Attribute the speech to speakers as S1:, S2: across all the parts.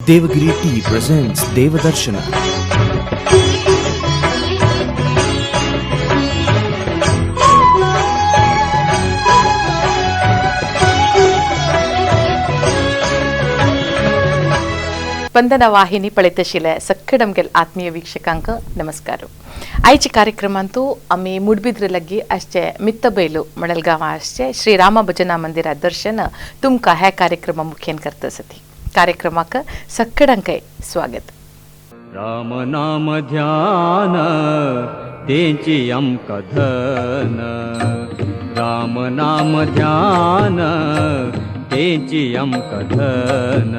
S1: Devagiri Tea presents Devadarshana.
S2: Spandana ವಾಹಿನಿ ಪಳಿತಶೀಲೆ ಸಕ್ಕಡಮ್ಗೆಲ್ ಆತ್ಮೀಯ ವೀಕ್ಷಕಾಂಕ ನಮಸ್ಕಾರ. आयचे कार्यक्रमांतू आमी मुडबिद्रे लगी आसचे मित्तबैलू मडलगांव आसचे श्री राम भजना मंदिरा दर्शन तुमकां ह्या कार्यक्रमा मुखेन करता सती. कार्यक्रमाक सगळ्यांकय स्वागत.
S3: राम नाम ध्यान तेंची आमकां धन, राम नाम ध्यान तेंची आमकां धन.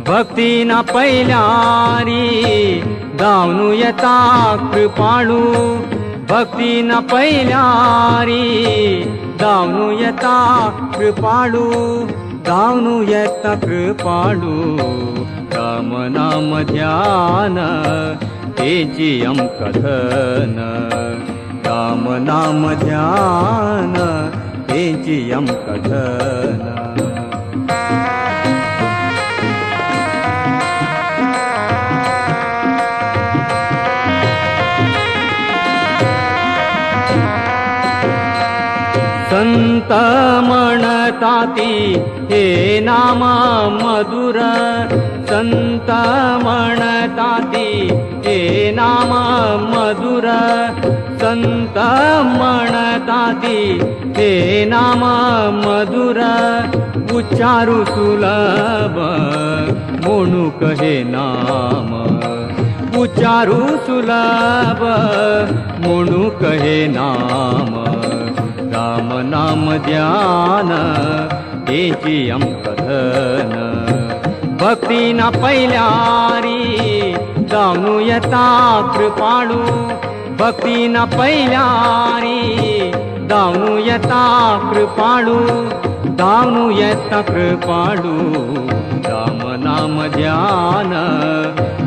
S3: भक्ती ना पयल्यारी धावनु येता कृपाळू, भक्ती ना पयल्यारी धावनु येता कृपाळू, धावनु येता कृपाळू. राम नाम ध्यान तेची आमकां धन, राम नाम ध्यान तेची आमकां धन. संत म्हणताती हे नाम मधुर, संत म्हणताती हे नाम मधुर, संत म्हणताती हे नाम मधुर. उच्चारू सुलभ म्हणूक हे नाम, उच्चारू सुलभ म्हणूक हे नाम. राम नाम ध्यान तेची आमकां धन, भक्ती ना पयल्यारी जावनु येता कृपाळू, भक्ती ना पयल्यारी धावनु येता कृपाळू, धावनु येता कृपाळू. राम नाम ध्यान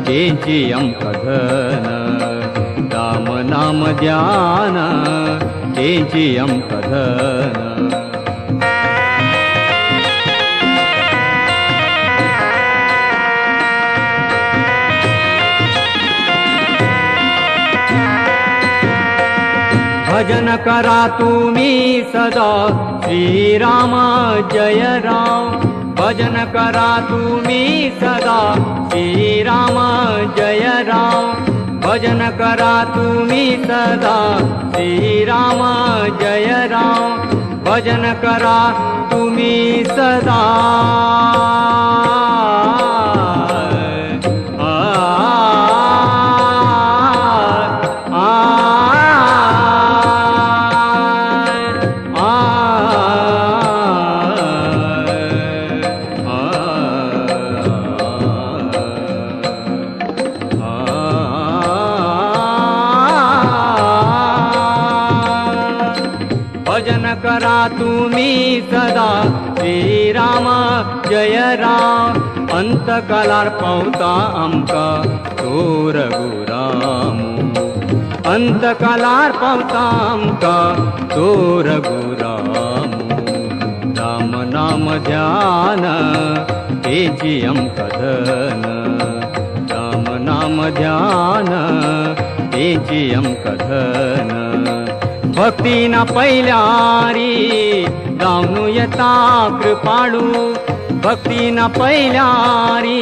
S3: तेची आमकां धन, राम नाम ध्यान तेची आमकां धन. भजन करा तुम्ही सदा श्रीराम जय राम, भजन करा तुम्ही सदा श्रीराम जय राम, भजन करा तुम्ही सदा श्रीराम जय राम, भजन करा तुम्ही सदा. भजन करा तुम्ही सदा श्रीराम जय राम, अंतकालार पावता आमकां तो रघुराम, अंतकालार पावता आमकां तो रघुराम. राम नाम ध्यान तेची आमकां धन, राम नाम ध्यान तेची आमकां धन. भक्ती ना पयल्यारी धावनु येता कृपाळू, भक्ती ना पयल्यारी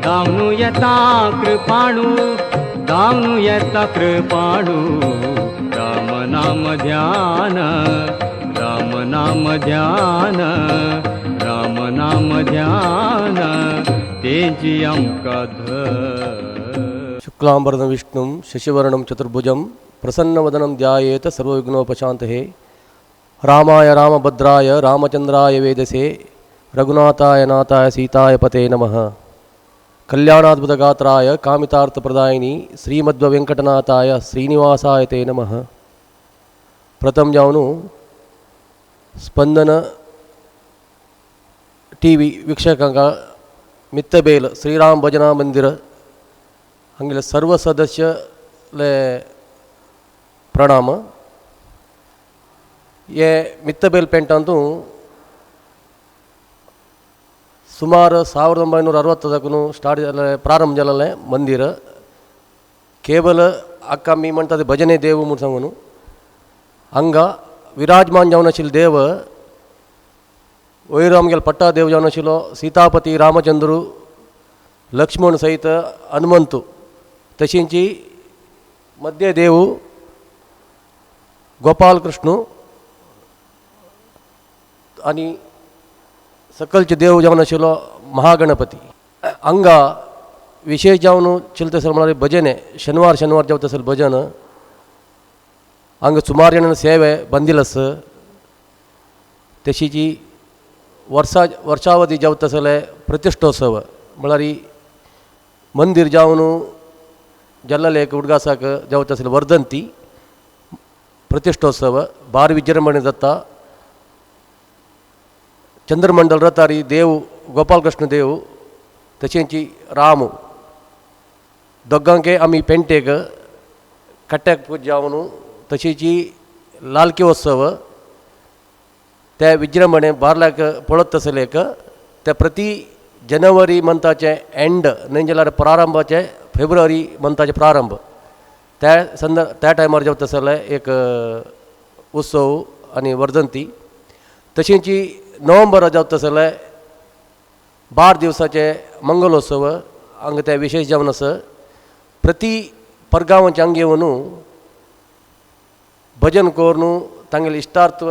S3: धावनु येता कृपाळू, धावनु येता कृपाळू. राम नाम ध्यान, राम नाम ध्यान, राम नाम ध्यान तेची आमकां धन.
S4: शुक्लांबरदं विष्णुं शशिवर्णं चतुर्भुजं प्रसन्नवदनं ध्यायेत सर्वविघ्नोपशान्तये. रामाय रामभद्राय रामचंद्राय वेदसे रघुनाथाय नाथाय सीताय पते नमः. कल्याणाद्भुतगात्राय कामितार्थप्रदायिनी श्रीमध्ववेंकटनाथाय श्रीनिवासाय ते नमः. प्रथम जावनु स्पंदन टी वी वीक्षकांक मित्तबेल श्रीराम भजना मंदिर हांगेले सर्व सदस्य ले प्रणाम. हे मित्तबेल पेंटांतू सुमार 1960 स्टार्ट जालें, प्रारंभ जालें मंदिर. केवल हाका आमी म्हणटा ते भजने देव म्हूण सांगून हांगा विराजमान जावन आशिल्लो देव वयर आमगेलो पट्टा देव जावन आशिल्लो सीतापती रामचंद्रू लक्ष्मण सहित हनुमंतू, तशींची मध्य देव गोपाल कृष्ण आनी सकलचे देव जावन आशिल्लो महागणपती. हांगा विशेष जावन चलता आसलो म्हळ्यार भजने, शेनवार शेनवार जावता आसलें भजन. हांगा सुमार जाणां सेवे बंदील आसा. तशीची वर्सा वर्षावधी जावता आसलें प्रतिश्ठोत्सव म्हळ्यार मंदीर जावन जाल्लें एक उडगासाक जावता आसलें वर्धंती प्रतिश्ठोत्सव भार विजृंभणे जाता. चंद्रमंडल रथारी देव गोपालकृष्ण देव तशेंच राम दोगांकय आमी पेंटेक कट्ट्याक पूज जावन तशीच लालकी उत्सव ते विजृंभणे बार्ल्याक पळत आसले एक ते प्रति जनवरी मंथाचे एंड न्हय जाल्यार प्रारंभाचे फेब्रुवारी मंथाचे प्रारंभ त्या संदर्भ त्या टायमार जावता आसलें एक उत्सव आनी वर्धंती. तशींच नोव्हेंबरा जावता आसलें 12 दिवसाचे मंगलोत्सव हांगा ते विशेष जावन आसा. प्रति परगांवाचे हांगा येवन भजन करून तांगेले इश्टार्थ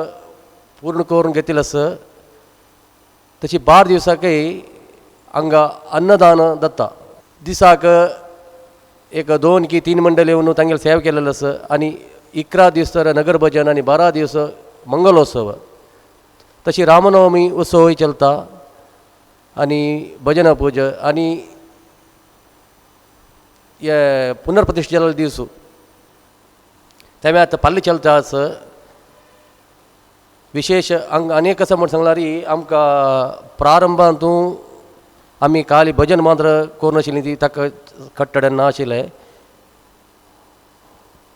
S4: पूर्ण करून घेतिल्लें आसा. तशी 12 दिवसाकय हांगा अन्नदान जाता. दिसाक एक 2 की 3 मंडळी येवन तांगेले सेवा केलेलें आसा आनी 11 दीस तर नगर भजन आनी 12 दीस मंगलोत्सव. तशी रामनवमी उत्सवय चलता आनी भजना पूजा आनी हे पुनर्प्रतिश्ठा जाल्ले दीस तेमी आतां पाल्ली चलता आसा. विशेष हांगा आनी एक आसा म्हण सांगल्यार आमकां प्रारंभांतू आमी खाली भजन मात्र करून आशिल्ली ती ताका कट्टड्यान ना आशिल्लें.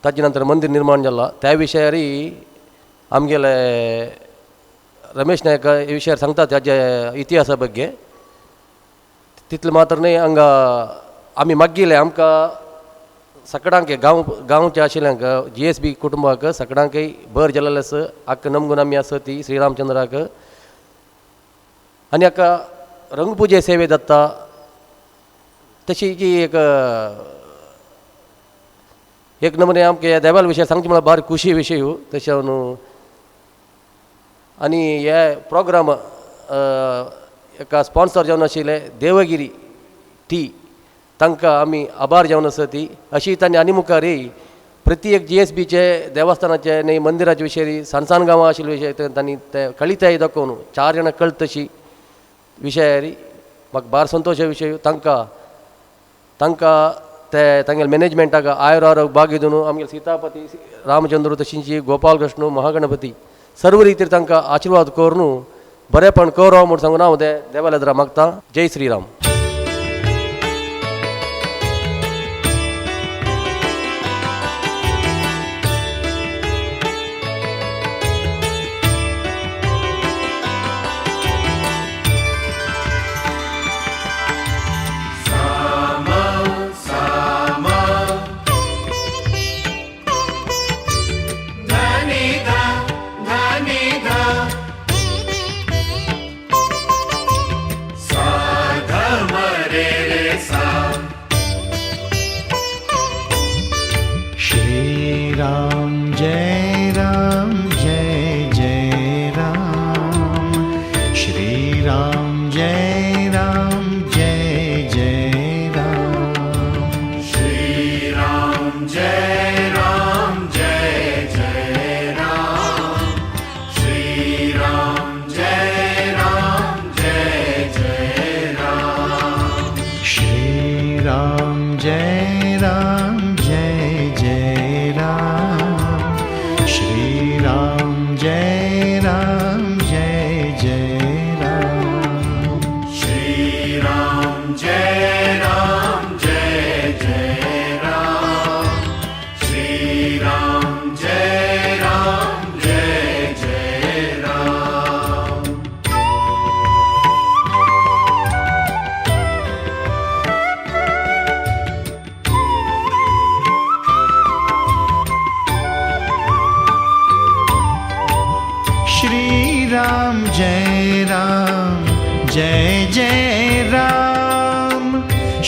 S4: ताजे नंतर मंदीर निर्माण जाला त्या विशयार आमगेले रमेश नायक हे विशयार सांगता ताजे इतिहासा ಬಗ್ಗೆ. तितलें मात्र न्हय हांगा आमी मागीले आमकां सगळ्यांक गांव गांवचे आशिल्ल्यांक जी एस बी कुटुंबाक सगळ्यांकय बर जाल्लें आसा. हाका नमगून आमी आसा ती श्रीरामचंद्राक आनी हाका रंगपुजे सेवे जाता. तशी जी एक एक नमुने आमकां देवाल विशय सांगचे म्हळ्यार भार खुशी विशय तशें न्हू. आनी हे प्रोग्राम एका स्पॉन्सर जावन आशिल्ले देवगिरी टी तांकां आमी आभार जावन आसा ती अशी तांणी आनी मुखारय प्रति एक जी एस बीचे देवस्थानाचे न्ही मंदिराचे विशय सान सान गांवां आशिल्ले विशय तांणी ते कळिताय दाखोवन 4 जाणां कळत तशी विशयारी म्हाका भार संतोश विशय. तांकां तांकां ते तांगेले मॅनेजमेंटाक आयर आरोग्य भाग्य दिवन आमगेले सीतापती रामचंद्र तशींच गोपाल कृष्ण महागणपती सर्व रितीर तांकां आशिर्वाद करून बरेपण करो म्हूण सांगून हांव ते देवाल्या मागता. जय श्रीराम.
S5: Jai Ram.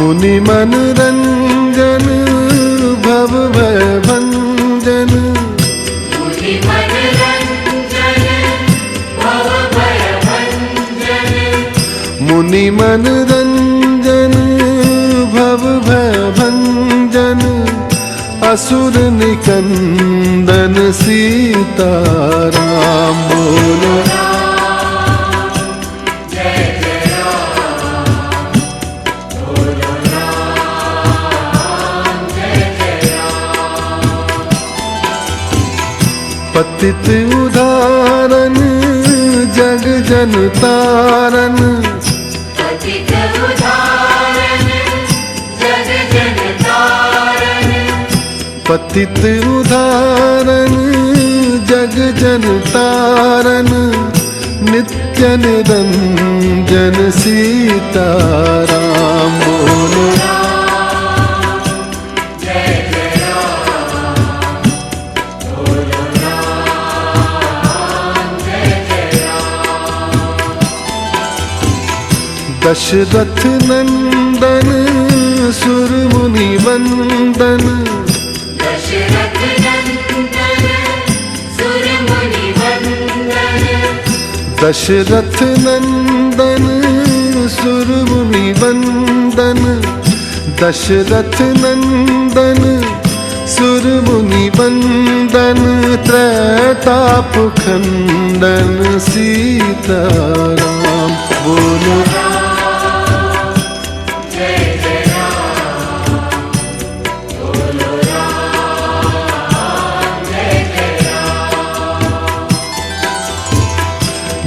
S5: मुनि मन रंजन भव भय भंजन। मुनि मन रंजन भव भय भंजन असुर निकंदन सीता राम बोलो। पतित उदारन जग जन तारन। पतित उदारन जग जन तारन नित्य निरंजन सीता राम बोलो। दशरथ नंदन सुर मुनि वंदन। दशरथ नंदन सुर मुनि वंदन। दशरथ नंदन सुर मुनि वंदन त्रैताप खंडन सीता राम बोलो।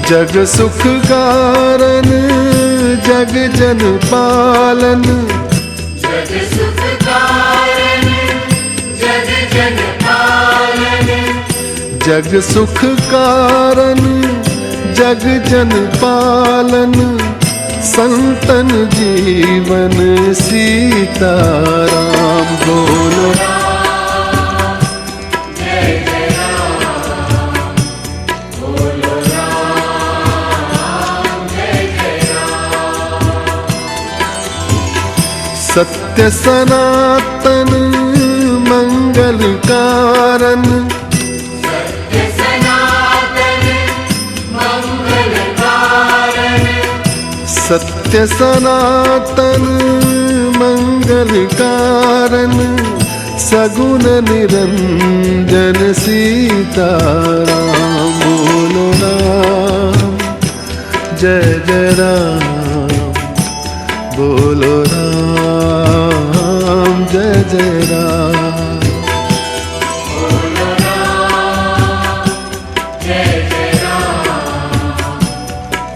S5: जग सुख कारण जग जन पालन।
S6: जग सुख कारण जग जन पालन।
S5: जग सुख कारण जग जन पालन संतन जीवन सीता राम बोलो। सत्य सनातन मंगल कारण।
S6: सत्य सनातन मंगल कारण।
S5: सत्य सनातन मंगल कारण सगुण निरंजन सीता राम बोलो। राम जय जय राम बोलो राम जय जय राम।
S6: बोलो राम जय जय राम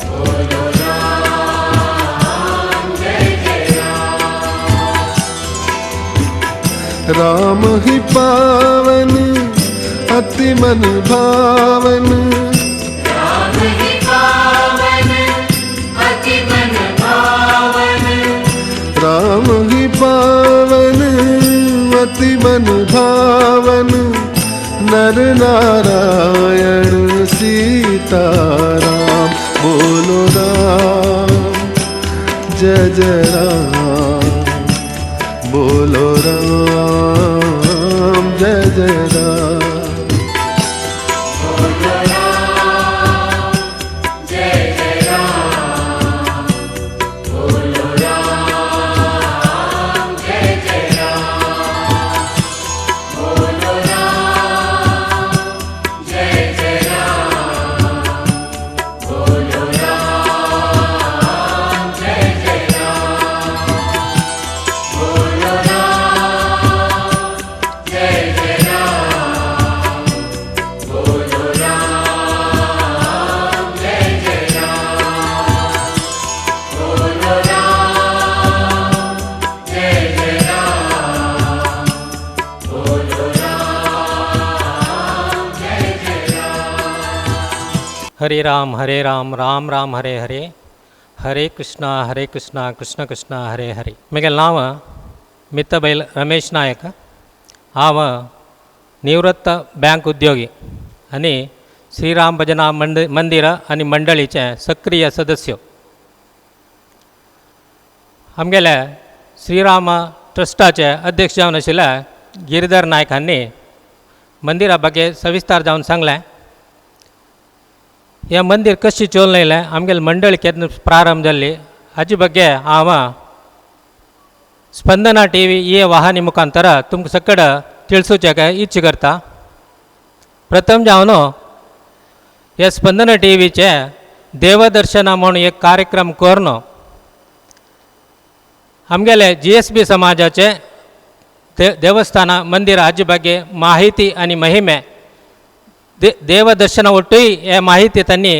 S6: बोलो राम जय जय राम।
S5: राम ही पावन अति मन भावन।
S6: राम ही पावन अति मन भावन।
S5: राम ही पावन अति मन भावन नर नारायण सीता राम बोलो। राम जय जय राम बोलो राम जय जय राम।
S6: बोलो राम जय जय राम बोलो राम जय जय राम। बोलो राम जय जय राम बोलो राम जय जय राम। बोलो राम जय जय राम बोलो राम जय जय राम। बोलो राम जय जय राम बोलो राम जय जय राम।
S7: हरे राम राम राम हरे हरे, हरे कृष्णा कृष्ण कृष्ण हरे हरे। मेगेलें नांव मित्तबैल रमेश नायक। हांव निवृत्त बँक उद्योगी आनी श्रीराम भजना मंदिर आनी मंडळीचे सक्रीय सदस्य। आमगेले श्रीराम ट्रस्टाचे अध्यक्ष जावन आशिल्ले गिरीधर नायक हांणी मंदिरा ಬಗ್ಗೆ सविस्तार जावन सांगलें. हें मंदीर कशें चोवन येयलें, आमगेले मंडळी केन्ना प्रारंभ जाल्ली हाचे ಬಗ್ಗೆ हांव स्पंदना टी व्ही हे वाहनी मुखांतर तुमकां सकड तिळसुचें इच्छा करता. प्रथम जावन हे स्पंदना टी व्हीचे देवदर्शना म्हणून एक कार्यक्रम करून आमगेले जी एस बी समाजाचे देवस्थाना मंदिर हाचे ಬಗ್ಗೆ माहिती आनी महिमे देवदर्शना ಒಟ್ಟುय हे माहिती तांणी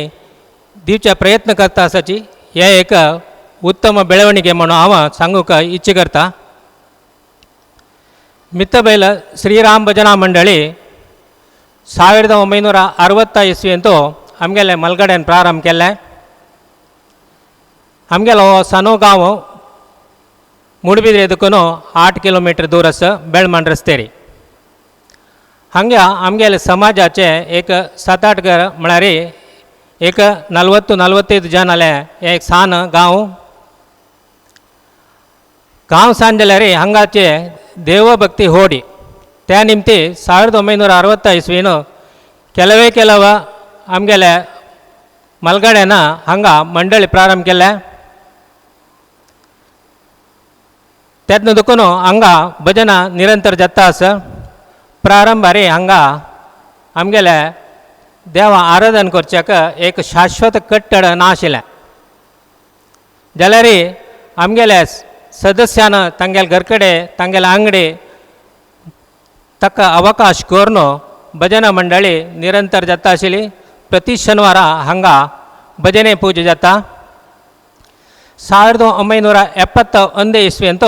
S7: दिवचे प्रयत्न करता आसाची हे एक उत्तम ಬೆಳವಣಿಗೆ म्हणून हांव सांगूंक इच्छा करता. ಮಿತ್ತಬೈಲ ಶ್ರೀರಾಮ ಭಜನಾ ಮಂಡಳಿ 1960 ಇಸ್ವಿಯಂತೂ आमगेले मलगड्यान प्रारंभ केल्लें. आमगेलो हो सानो गांव मुडबिद्रे देखून 8 किलोमिटर दूर आसा बेळमाण रस्त्यार. हांगा आमगेले समाजाचे एक 7-8 घर म्हळ्यार एक 40-45 जन आले. एक सान गांव गांव सान जाल्यार हांगाचे देवभक्ती होडी त्या निमती 1960 इस्वीन ಕೆಲವೇ ಕೆಲವ आमगेले मलगड्यान हांगा मंडळी प्रारंभ केले. तेन्ना देखून हांगा भजनां निरंतर जाता आसा. प्रारंभारी हांगा आमगेले देवा आराधन करच्याक एक शाश्वत कट्टड नाशिल्लें जाल्यार आमगेले सदस्यान तांगेले घर कडेन तांगेले आंगडी ताका अवकाश करून भजना मंडळी निरंतर जाता आशिल्ली. प्रति शनिवारा हांगा भजने पूजा जाता. 1971 इस्वींत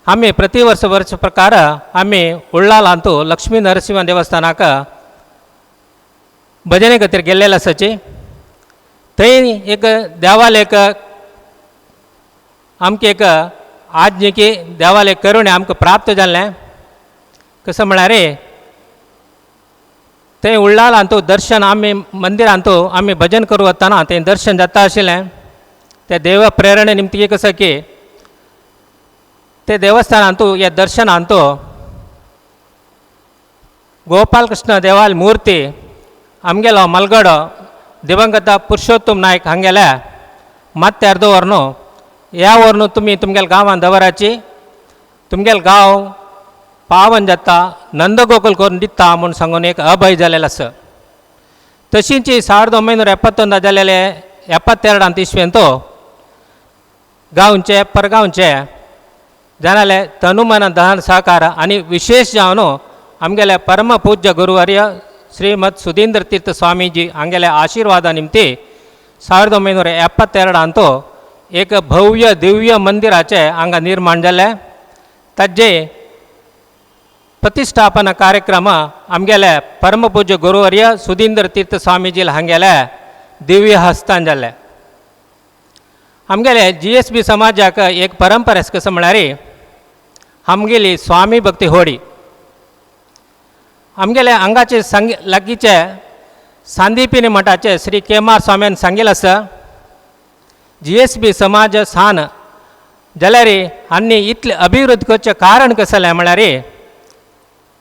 S7: आमी प्रति वर्ष वर्ष प्रकार आमी उल्लालांतू लक्ष्मी नरसिंह देवस्थानाक भजने खातीर गेल्लेले आसाची. थंय एक देवालेक आमकां एक आज्ञे देवाले करुणे आमकां प्राप्त जाल्लें. कसो म्हळ्यार थंय उल्लालांतू दर्शन आमी मंदिरांतू आमी भजन करूं वतना थंय दर्शन जाता आशिल्लें. त्या देव प्रेरणे निमती कसं की ते देवस्थानांतू ह्या दर्शनांतू गोपालकृष्ण देवाल मूर्ती आमगेलो मलगडो दिवंगत पुरुषोत्तम नायक हांगेल्या माथ्यार दवर ह्या वरून तुमी तुमगेल्या गांवान दवराची तुमगेलो गांव पावन जाता नंदगोकुल करून दिता म्हूण सांगून एक अभय जालेलो आसा. तशींच 1971 जालेले 72 इस्वेंत गांवचे परगांवचे जाणाले तनुमन धन सहकार आनी विशेष जावन आमगेले परमपूज्य गुरुवर्य श्रीमद सुधींद्र तीर्थ स्वामीजी हांगेले आशीर्वादा निमती 1972 एक भव्य दिव्य मंदिराचें हांगा निर्माण जालें. ताजे प्रतिष्ठापना कार्यक्रम आमगेले परमपूज्य गुरुवर्य सुधींद्र तीर्थ स्वामीजी हांगेले दिव्य हस्तान जालें. आमगेले जी एस बी समाजाक एक परंपरा कसो म्हळ्यार आमगेली स्वामी भक्ती होडी आमगेले हांगाचे सांग लागींचे सांदीपिनी मठाचे श्री केमार स्वाम्यान सांगिल्लें आसा जी एस बी समाज सान जाल्यार आनी इतलें अभिवृद्धी करचें कारण कसलें म्हळ्यार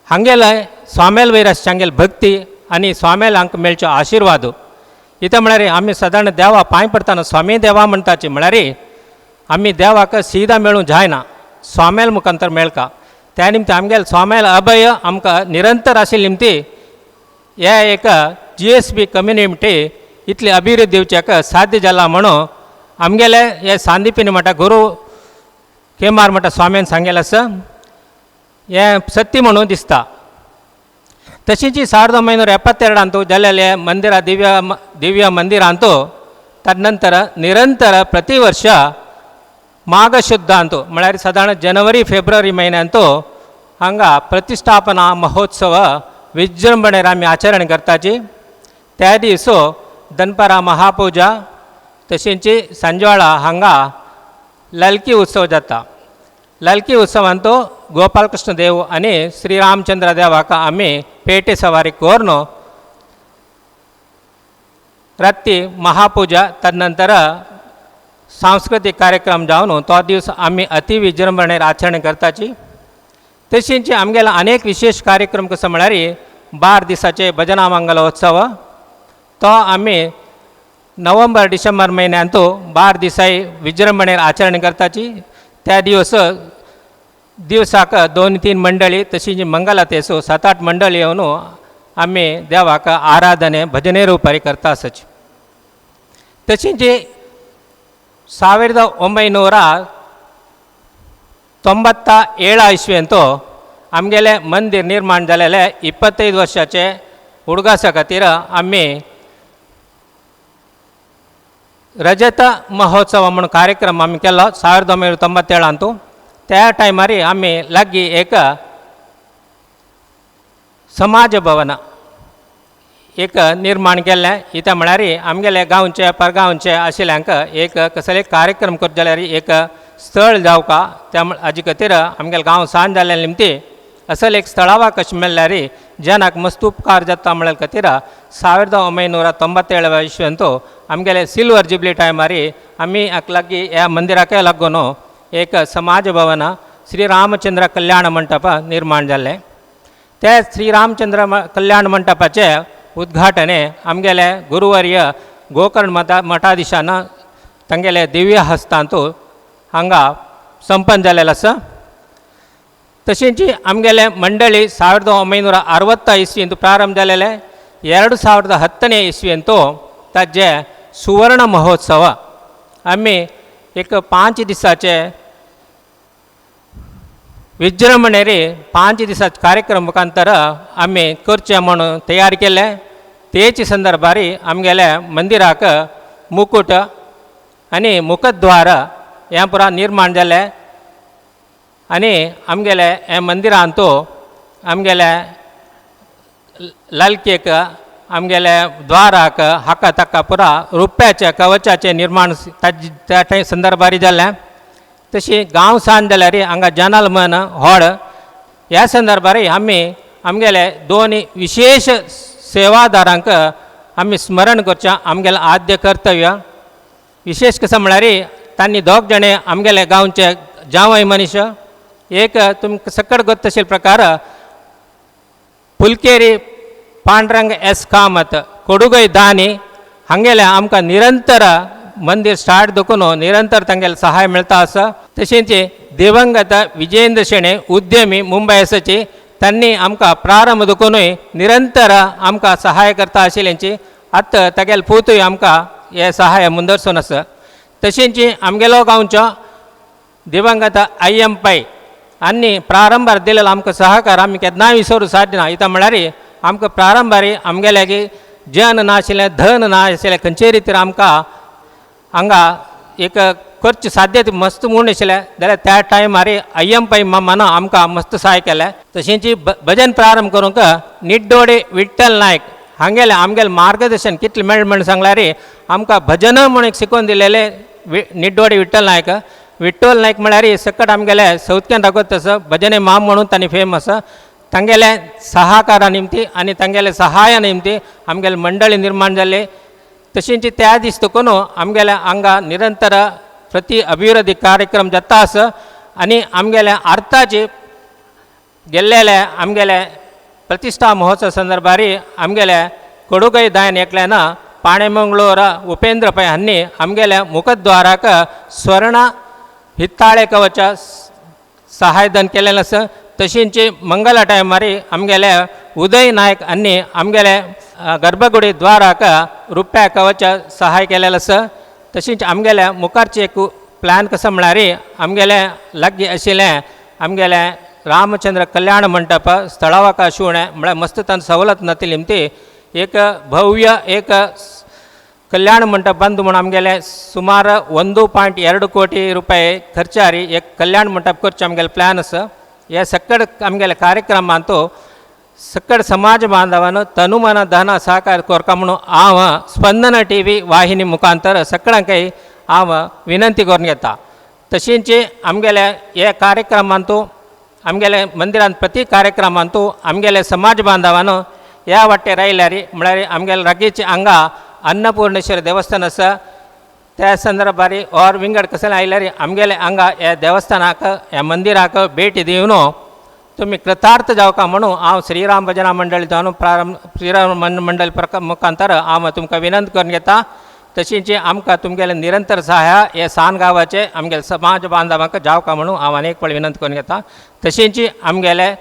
S7: हांगेले स्वाम्याल वयर आसची हांगेली भक्ती आनी स्वाम्याल हांकां मेळचो आशिर्वाद. इतलें म्हळ्यार आमी सदांच देवा पांय पडटाना स्वामी देवा म्हणटाची म्हळ्यार आमी देवाक सीधा मेळूंक जायना स्वाम्याल मुखांतर मेळका. त्या निमतान आमगेले स्वाम्याल अभय आमकां निरंतर आशिल्ले निमती हे एक जी एस बी कम्युनिटी इतली अभिवृद्धी दिवच्याक साध्य जाला म्हणून आमगेले हे सांदीपिनी म्हणटा गुरू केमार म्हणटा स्वाम्यान सांगेलें आसा हें सत्य म्हणून दिसता. तशींच 1972 जालेले मंदिरा दिव्य दिव्य मंदिरांतू तदनंतर निरंतर प्रति वर्ष माघशुद्धांतू म्हळ्यार सादारण जनवरी फेब्रुवारी म्हयन्यांतू हांगा प्रतिष्ठापना महोत्सव विजृंभणेर आमी आचरण करताची. त्या दिसो दनपारां महापुजा तशेंच सांजवेळा हांगा लालकी उत्सव जाता. लालकी उत्सवांत गोपालकृष्ण देव आनी श्रीरामचंद्र देवाक आमी पेटे सवारी करून राती महापुजा तदनंतर सांस्कृतीक कार्यक्रम जावन तो दीस आमी अति विजृंभणेर आचरण करताची. तशेंच आमगेलो अनेक विशेष कार्यक्रम कसो म्हळ्यार 12 दिसाचे भजना मंगलोत्सव तो आमी नोव्हेंबर डिसेंबर म्हयन्यांत 12 दिसाय विजृंभणेर आचरण करताची. त्या दिवस दिवसाक 2-3 मंडळी तशीच मंगलातेसो 7-8 मंडळी येवन आमी देवाक आराधने भजने रुपारी करता आसची. तशीच 1997 इस्वेंत आमगेले मंदिर निर्माण जालेले 25 वर्षाचे उडगासा खातीर आमी रजत महोत्सव म्हणून कार्यक्रम आमी केलो 1997. त्या टायमार आमी लागीं एक समाज भवन एक निर्माण केल्लें. इतें म्हळ्यार आमगेले गांवचे परगांवचे आशिल्ल्यांक एक कसले कार्यक्रम करता जाल्यार एक स्थळ जावका त्या हाजे खातीर आमगेले गांव सान जाल्ल्या निमती असल एक स्थळावा कशें मेळ्ळ्यार जनाक मस्त उपकार जाता म्हळ्या खातीर 1997 इस्वेंत आमगेले सिल्वर जुबली टायमार आमी लागीं ह्या मंदिराकय लागून एक समाज भवन श्री रामचंद्र कल्याण मंटप निर्माण जाल्लें. त्या श्री रामचंद्र कल्याण मंटपाचें उद्घाटन आमगेले गुरुवर्य गोकर्ण मठाधीशान तांगेले दिव्य हस्तांत हांगा संपन्न जालेलें आसा. तशेंच आमगेले मंडळी 1960 इस्वेंत प्रारंभ जालेले 2010 इस्वेंत ताजे सुवर्ण महोत्सव आमी एक 5 दिसाचे विजृंभणेर 5 दिसाचे कार्यक्रम मुखांतर आमी करचे म्हणून तयार केले. तेच संदर्भार आमगेले मंदिराक मुकुट आनी मुखद्वार हें पुरा निर्माण जालें आनी आमगेले हे मंदिरांत आमगेले लालकेक आमगेले द्वाराक हाका ताका पुरा रुप्याचे कवचाचें निर्माण त्या संदर्भार जालें. तशी गांव सान जाल्यार हांगा जनल मन हॉड ह्या संदर्भार आमी आमगेले 2 विशेष सेवादारांक आमी स्मरण करचें आमगेलें आद्य कर्तव्य. विशेष कसो म्हळ्यार तांणी 2 जाणे आमगेले गांवचे जांवय मनीस एक तुमकां सकट गोत तशे प्रकार फुलकेरी पांडुरंग एस कामत कोडुगय दानी हांगेले आमकां निरंतर मंदिर स्टार्ट देखून निरंतर तांगेले सहाय मेळटा आसा. तशेंच दिवंगत विजयेंद्र शेणे उद्यमी मुंबय आसाची तांणी आमकां प्रारंभ देखूनय निरंतर आमकां सहाय करता आशिल्ल्यांची आतां तागेले पूतय आमकां हे सहाय मुंदरसून आसा. तशेंच आमगेलो गांवचो दिवंगत I am Pai आनी प्रारंभार दिलेलो आमकां सहकार आमी केन्नाय विसरूं साध्य ना. इतां म्हळ्यार आमकां प्रारंभार आमगेले जन नाशिल्लें धन नाशिल्लें खंयचे रितीर आमकां हांगा एक करचें साध्य मस्त म्हूण आशिल्लें जाल्यार त्या टायमार I am Pai मामान आमकां मस्त सहाय केलें. तशेंच भजन प्रारंभ करूंक निड्डोडे विठ्ठल नायक हांगेलें आमगेलें मार्गदर्शन कितलें मेळ्ळें म्हण सांगल्यार आमकां भजन म्हूण एक शिकोवन दिलेलें निड्डोडे विठ्ठल नायक. विठ्ठल नायक म्हळ्यार सकट आमगेले सावथ केन्रा दाखोवता आसा भजने माम म्हणून तांणी फेमस आसा. तांगेले सहाकारा निमती आनी तांगेले सहाया निमती आमगेले मंडळी निर्माण जाल्ले. तशेंच त्या दीस देखून आमगेले हांगा निरंतर प्रति अभिवृद्धी कार्यक्रम जाता आसा आनी आमगेले आर्थाचे गेल्लेले आमगेले प्रतिष्ठा महोत्सव संदर्भार आमगेले कोडुगय दायन एकल्यान पाणेमंगळूर उपेंद्र पै हांणी आमगेले मुखद्वाराक स्वर्ण हित्ताळे कवच सहायदान केलेलें आसा. तशेंच मंगला टायमार आमगेले उदय नायक हांणी आमगेले गर्भगुडी द्वाराक रुप्या कवच सहाय केलेलें आसा. तशेंच आमगेले मुखारचे एक प्लॅन कसो म्हळ्यार आमगेले लागीं आशिल्लें आमगेले रामचंद्र कल्याण मंटप स्थळावाक शिवणें म्हळ्यार मस्त तांकां सवलत नातिल्ली निमती एक भव्य एक कल्याण मंटप बांदू म्हूण आमगेले सुमार 1.2 कोटी रुपये खर्चारी एक कल्याण मंटप करचें आमगेलें प्लॅन आसा. ह्या सकड आमगेले कार्यक्रमांत सकड समाज बांधवान तनुमन धन सहकार कोरका म्हणून हांव स्पंदन टी व्ही वाहिनी मुखांतर सगळ्यांकय हांव विनंती करून घेता. तशेंच आमगेले हे कार्यक्रमांत आमगेले मंदिरांत प्रति कार्यक्रमांत आमगेले समाज बांधवान ह्या वाटेर आयल्यार म्हळ्यार आमगेले लागींचे हांगा अन्नपूर्णेश्वर देवस्थान आसा त्या संदर्भार और विंगड कसले आयल्यार आमगेले हांगा ह्या देवस्थानाक ह्या मंदिराक भेट दिवन तुमी कृतार्थ जावका म्हणून हांव श्रीराम भजना मंडळ जावन प्रारंभ श्रीराम मंडळ मुखांतर हांव तुमकां विनंती करून घेता. तशींच आमकां तुमगेले निरंतर सहाय हे सान गांवाचे आमगेले समाज बांधवांक जावका म्हणून हांव अनेक वेळ विनंती करून घेता. तशींच आमगेले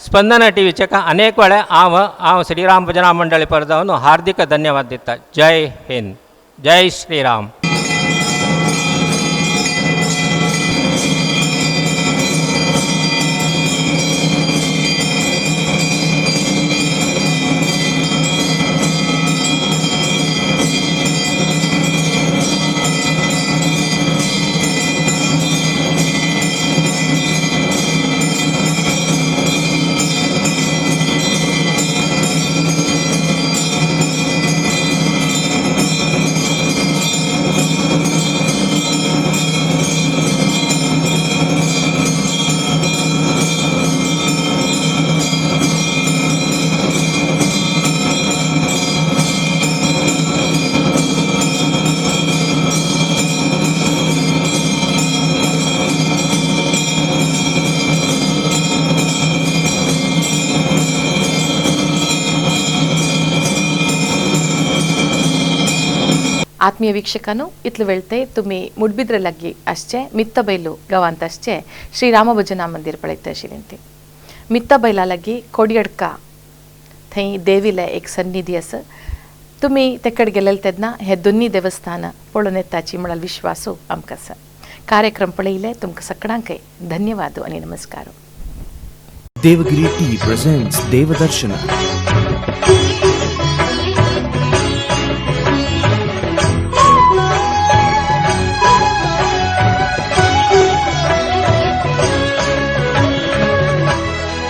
S7: स्पंदना टीव्हीचे अनेक वेळे हांव हांव श्रीराम भजना मंडळ पर जावन हार्दिक धन्यवाद दिता. जय हिंद, जय श्रीराम.
S2: आत्मीय वीक्षकांनो, इतले वेळते तुमी मुडबिद्रे लागी आसचे मित्तबैलो गांवांत आसचे श्री राम भजना मंदिर पळयता आशिल्लें. ते मित्तबैला लागी कोडियडका थंय देवीले एक सन्निधी आसा. तुमी तेकड गेलेले तेन्ना हे दोन्ही देवस्थानां पळोवन येताची म्हळ्यार विश्वासो आमकां आसा. कार्यक्रम पळयले तुमकां सगळ्यांकय धन्यवाद आनी नमस्कार.
S1: Devagiri Tea presents Devadarshana.